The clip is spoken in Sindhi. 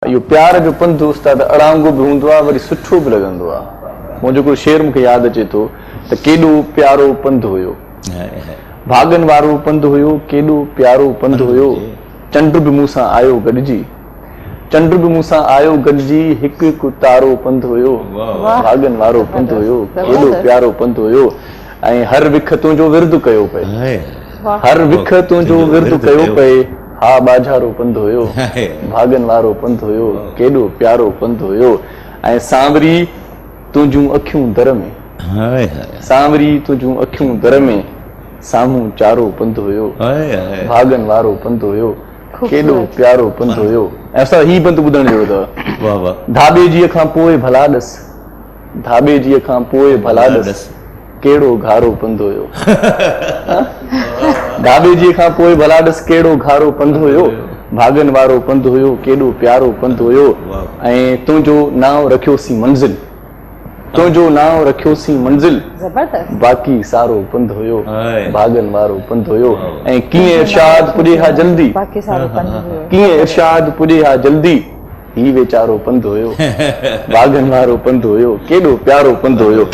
اهو پيار جو پنڌ استاد اڙانگو به هوندو آهي وري سٺو به لڳندو آهي. منهنجو هڪڙو شعر مون کي ياد اچي ٿو ته ڪيڏو پيارو پنڌ هيو. ڀاڳن وارو پنڌ هيو ڪيڏو پيارو پنڌ هيو. چنڊ به مون سان آيو گڏجي. چنڊ به مون سان آيو گڏجي هڪ هڪ تارو پنڌ هيو. ڀاڳن وارو پنڌ هيو ڪيڏو پيارو پنڌ هيو. ۽ هر وک تنهنجو ورد ڪيو پئي. هر وک تنهنجو ورد ڪيو پئي. ها ٻاجهارو پنڌ هيو، ڀاڳن وارو پنڌ هيو، ڪيڏو پيارو پنڌ هيو ۽ سانوري تنهنجون اکيون در ۾، سانوري تنهنجون اکيون در ۾، سامهون چارو پنڌ هيو، ڀاڳن وارو پنڌ هيو، ڪيڏو پيارو پنڌ هيو. ۽ استاد هي بند ٻڌڻ جهڙو اٿو. ڌاٻيجيء کان پوء ڀلا ڏس. ڌاٻيجيء کان پوء ڀلا ڏس ڪهڙو گهارو پنڌ هيو. ڌاٻيجيء کان پوء ڀلا ڏس ڪهڙو گهارو پنڌ هيو. ڀاڳن وارو پنڌ هيو ڪيڏو پيارو پنڌ هيو. ۽ تنهنجو نانء رکيوسين منزل. تنهنجو نانء رکيوسين منزل. باقي سارو پنڌ هيو. ڀاڳن وارو پنڌ هيو. ۽ ڪيئن ارشاد پڄي ها جلدي. ڪيئن ارشاد پڄي ها جلدي. هي ويچارو پنڌ هيو، باغن وارو پنڌ هيو، ڪيڏو پيارو پنڌ هيو.